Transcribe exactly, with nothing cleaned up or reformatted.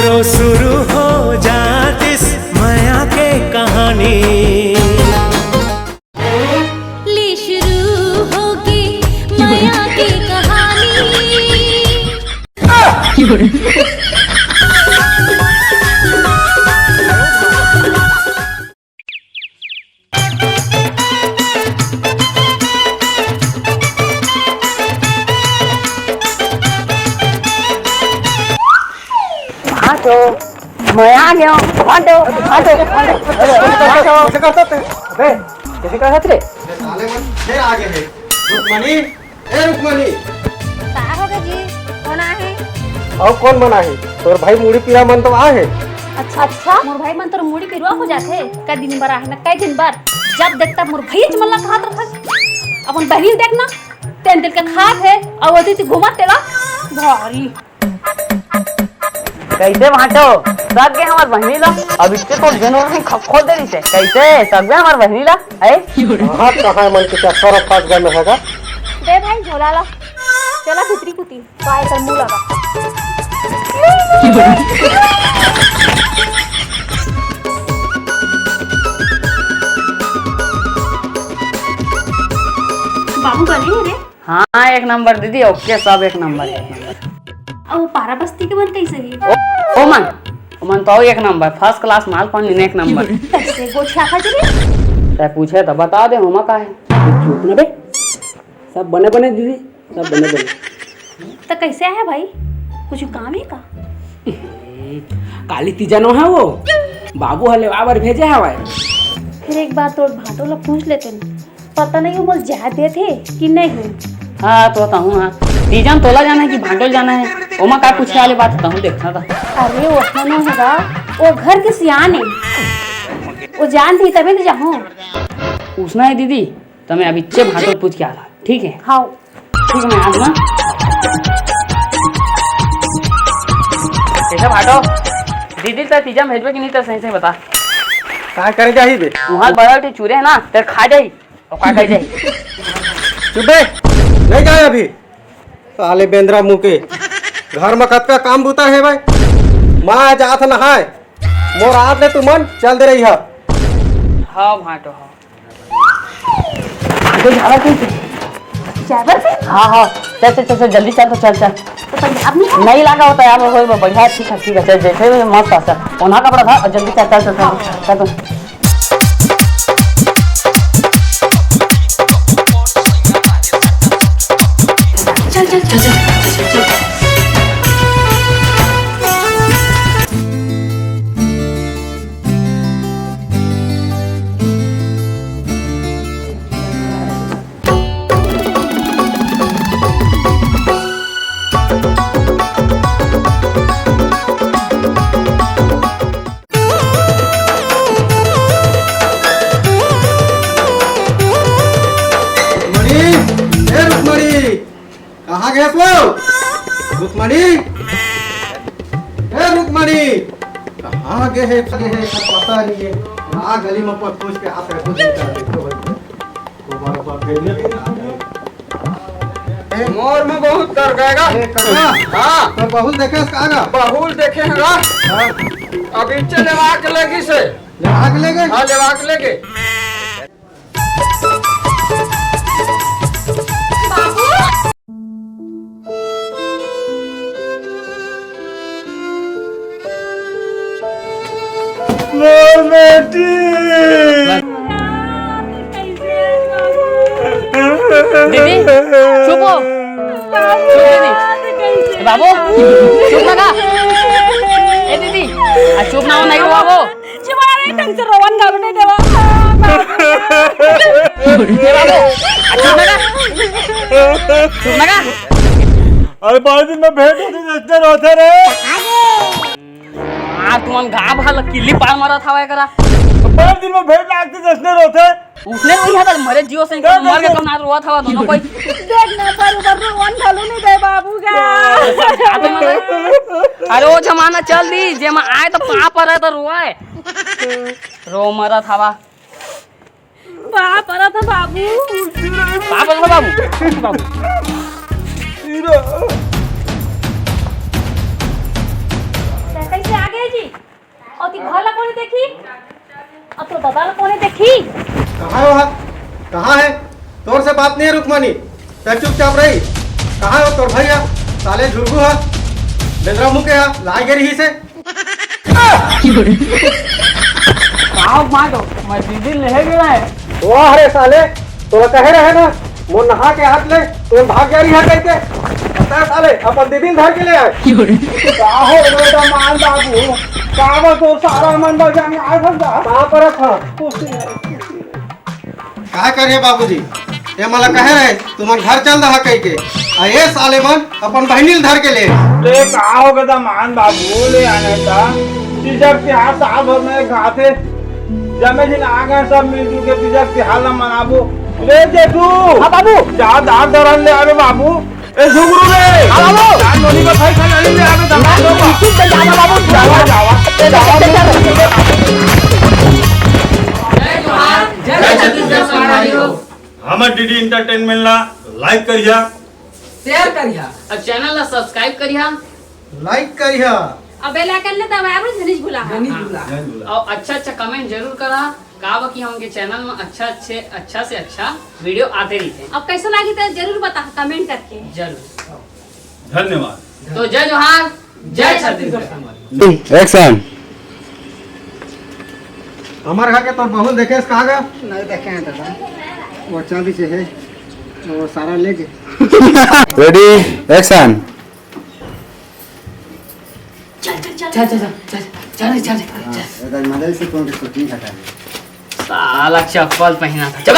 तो शुरू हो जातिस मया के कहानी। ले शुरू होगे मया के कहानी। भाटो, मैं आ गया हूँ। भाटो, भाटो, भाटो, भाटो। कैसे करता तू? अबे, कैसे करता रे? साले मन फिर आ गए हैं। रुक्मणी, ए रुक्मणी। का होगे जी? कौन आहे? अउ कौन मन आहे? तोर भाई मुड़ी पीरा मन तो आहे। अच्छा, अच्छा, मोर भाई मन तोर मुड़ी पिरवा हो जाथे? कई दिन बर आहे ना, कई दिन बर। जब देख तब मोर भैया मन ला खात रखत। अपन बहिनी देख ना, तेन दिल के खात हे, अउ ओती ती घूमत तेला। भारी। कैसे भाटो? सग गे हमर बहिनी ला? अब इतने तो जन हो खखोल दे रही से। कैसे? सग गे हमर बहिनी ला? है? कहाँ, कहाँ मन के चक्कर फंस गए में होगा? दे भाई झोला ला। चला भीतरी कुती। काय कर मुंह लगा। बाबू बने हे रे? हाँ, एक नंबर दीदी, ओके, सब एक नंबर, एक नंबर। अउ पारा बस्ती के मन कैसे हे? ओ, ओ मन, ओ मन तो एक नंबर, फर्स्ट क्लास माल पानी ने एक नंबर। कैसे गोठिया खा जी? तै पूछे तो बता दे, होमा का है? चुप ना बे, सब बने बने दीदी। सब बने बने। त कैसे आहे भाई? कुछ काम हे का? काली तीजा नो हे वो, बाबू ह लेवा बर भेजे हवय। फिर एक बार तोर भाटो ला पूछ लेते न, पता नहीं वो मोला जाए देथे कि नहीं। हाँ, तो तहूँ हाँ, तीजा म तोला जाना हे कि भाटो ल जाना हे? ओमा का पूछे वाली बात हे, तहूँ देखना था। अरे वो नो हे गा, वो घर के सियान हे, वो जानथे तबे तो जाहूँ। उसना हे दीदी, त मैं अभी चे भाटो पूछ के आला, ठीक हे? हाँ। ठीक हे, मैं आना। कैसे भाटो? दीदी त तीजा भेजबे कि नहीं, त सही सही बता। का करे जाही बे? उहाँ बड़ा ठी चूरे हे ना, तेर खा जाही। अउ का करे जाही? चुप बे, नहीं जाए अभी। साले बेंदरा मुंह के, घर म कतका काम बुता हे भाई। मैं जात नहाय, मोर आत ले तुमन चल दे रही ह। हाँ भाटो, हाँ। भाटो झाड़ा के। जाए बर से? हाँ, हाँ। चल, चल, चल, चल, जल्दी चल, तो चल, चल। तो पंजाब नहीं है? नहीं लगा होता यार, वो, वो बढ़िया, ठीक है, ठीक है, चल, जैसे भी मस्त है, सर। ओन्हा कपड़ा था, और जल्दी चल, चल, चल, चल, चल, तू। चल, चल, चल, चल, चल, चल। रुक्मणी, ए रुक्मणी, कहाँ गे हस वो? रुक्मणी, ए रुक्मणी, कहाँ गे हे, कहाँ गे हे, सब पता नहीं है। हाँ, गली में पहुँच के हाथ रखो, देखो, देखो, देखो। मोर में बहुत दर्द हे गा। ए, कका। हाँ। तो बहुत देखे हस का गा? बहुत देखे हन गा। हाँ। अभी चे लेवा के लेगिस हे। लेवा के लेगे? हाँ, लेवा के लेगे। बाबू। मोर बेटी। दीदी, चुप हो। चुप दीदी। ए बाबू, चुप ना का? ए दीदी, आ चुप ना हो, नहीं रो बाबू। चिमारे ढंग से रोवन घालू नहीं देवा। ए बाबू, आ चुप ना का? चुप ना का? अरे बड़े दिन में भेंट होती तो इतने रोते रहे। हाँ, तुमन गाँव भर ला किल्ली पार मारत हवा एकरा। बड़े दिन में भेंट लागती तो इतने रोते। उसने वही हाथ मरे जियो से इनका मर के तो ना रोवत हवा दोनों कोई। देख ना, पर ऊपर रोवन घालू नहीं दे बाबू का। अरे वो जमाना चल दी, जे में आए तो पाँव पर रहे तो रोए। रो मरत हवा। पाँव परत हँव बाबू। पाँव परत हँव बाबू। बाबू। हीरो। तैं कैसे आ देखी, अब तो दादा ला कोने देखी। कहाँ है वहाँ? कहाँ है? तोर से बात नहीं है रुक्मणी, तै चुपचाप रही। कहाँ है वो तोर भैया? साले झुरगू है, बेंदरा मुँह के है, लाए गे रही से। का मार दो, मैं दीदी ले गया है। वाह रे साले, तोला कहे रहे ना, मोर नहा के हाथ ले, तोर भाग जा रही है कह के। बता साले, अपन दीदी धर के ले आए। का हो रे दमान बाबू, का बा तोर सारा मन बा जाने आए भंगा। कहाँ पर था? कुछ नहीं। का करे बाबूजी, ये मला कहे रहे, तुमन घर चल रहा कह के, आ ये साले मन अपन बहिनी ल धर के ले। ले का हो गे दमान बाबू, ले आने का। तीजक तिहार साल भर में एक आथे, जमे झिन आ गए सब मिलजुल के तीजक तिहार ला मनाबो। ले जेठू। हाँ बाबू। जा दार दरन ले आवे बाबू। ए झुगरू रे। हाँ बाबू। जा नोनी को थाई खा ले आवे दमान बाबू। बिल्कुल चल जाना बाबू। जावा, जावा। जय जोहार, जय छत्तीसगढ़ संगवारी हो। हमर डीडी एंटरटेनमेंट ला लाइक करिया, शेयर करिया और चैनल ला सब्सक्राइब करिया। लाइक करिया। अब बेल आइकन ले दबाए बर झनिझ भुला। झनिझ भुला। और अच्छा अच्छा कमेंट जरूर करा, का बा कि हमके चैनल में अच्छा अच्छे अच्छा से अच्छा वीडियो आते रहते हैं। अब कैसे लागी तो जरूर बता कमेंट करके। जरूर। धन्यवाद। तो जय जोहार, जय छत्तीसगढ़। एक्शन। हमारे घर के तोर बहू ल देखे का गा? नहीं देखे हैं दादा, वो चांदी से है, वो सारा ले गए। Ready, action. चल चल चल चल चल चल चल चल चल चल। इधर मदल से कौन की शूटिंग हटा। साला चप्पल पहना था, चल।